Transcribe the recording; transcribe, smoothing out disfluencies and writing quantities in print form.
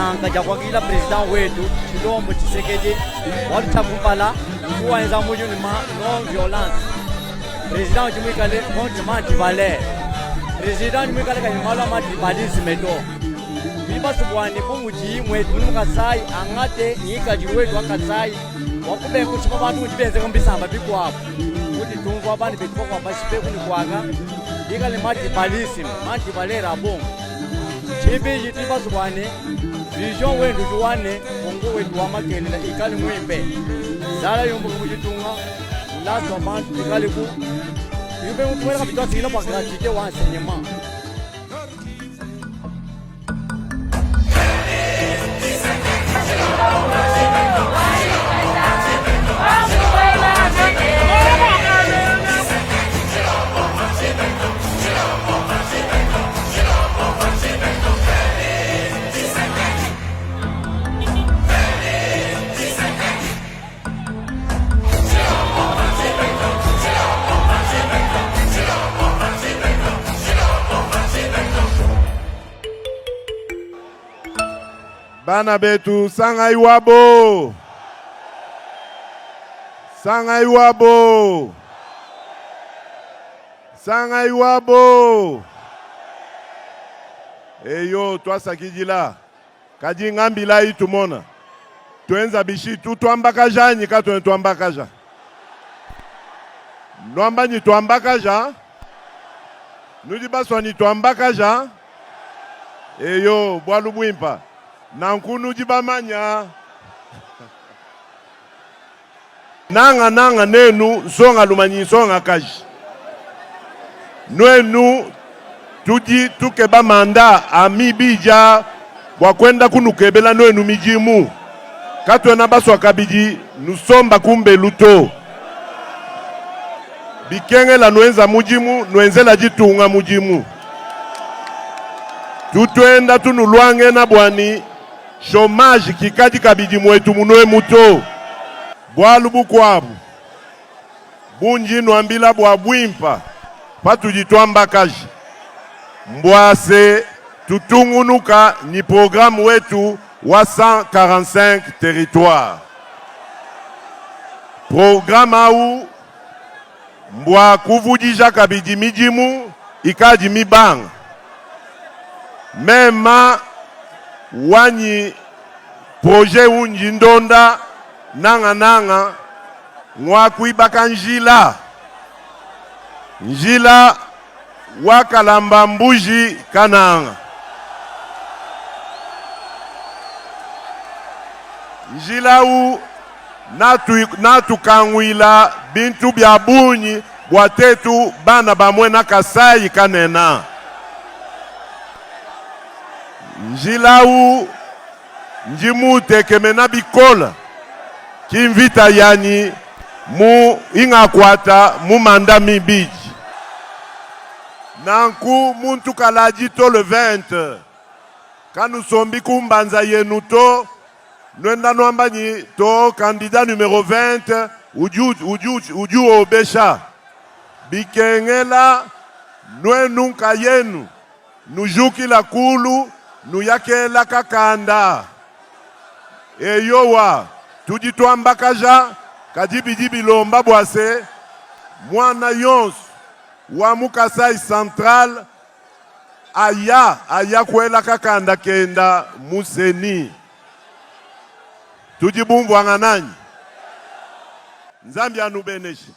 Disanka dia kuakidila president wetu Tshilombo Tshisekedi bualu tshia kumpala udi wenza mudimu ne non violence. President udi muikale contre ma antivaleur. President udi muikale kayi malu a ma tribalisme to. Tudi basue bua ne bu mudi muetu munu mu Kasai angate ngikadilu wetu wa Kasai wa kubenga kushipa bantu mudi bienzeka mu bisamba bikuabu. Kuti tumvua bana betu bakuabu bashipeku ne kuaka bikale ne ma tribalisme, ma antivaleur a bungi. Tshibidi tudi basue bua ne vision wende udi wa ne Kongo wetu wa makelela ikale muimpe, nzala yumbuke mu ditunga, mulasa wa bantu ikaleku. Tudi tuela kabidi tuasakidila bua gratuite wa enseignement. Bana betu sangai wabo, sangai wabo, sangai wabo. Eyo twasakidila kadi ngambilayi tumona tuenza bishi tutuambakaja anyi katuena tuambakaja? Nuamba nyi tuambakaja? Nudi basua nyi tuambakaja? Eyo bualu buimpa nanku nudi bamanya nanga nanga nenu nsongalume nyi nsongakaji nuenu tudi tukeba manda a mibidja bua kuenda kunukebela nuenu midimu katuena basua kabidi nusomba kumbelu to bikengela nuenza mudimu nuenzela ditunga mudimu tutuenda tunuluangena buani Chomage kikadi kabidi muetu munuemu to. Bualu bukuabu bundi nuambila bua buimpa patudi tuambakaja mbua se tutungunuka ni programme wetu wa 145 territoires. Programme au mbua kuvudija kabidi midimu ikadi mibanga. Mema wanyi projet undi ndonda nanga nanga ngua kuibaka njila, njila wa Kalamba Mbuji Kananga, njila u natu natukanguila bintu bia bungi bua tetu bana ba muena Kasai kanena. Njila u ndi mutekemena bikola ki mvita yanyi mu ingakuata mu manda mibidi. Nanku muntu kaladi to le 20 kanusombi ku mbanza yenu to nuenda nuamba nyi to candidat numero 20 udi udi udi obesha bikengela nuenu nkayenu Nujukila kulu, nuya kela kakanda. Eyowa, tudi tuambakaja, kadi bidi bilomba bua se muana yonso wa mu Kasai Central aya aya kuela kakanda kenda mu CENI. Tudi bumvuangana anyi? Nzambi anubeneshe.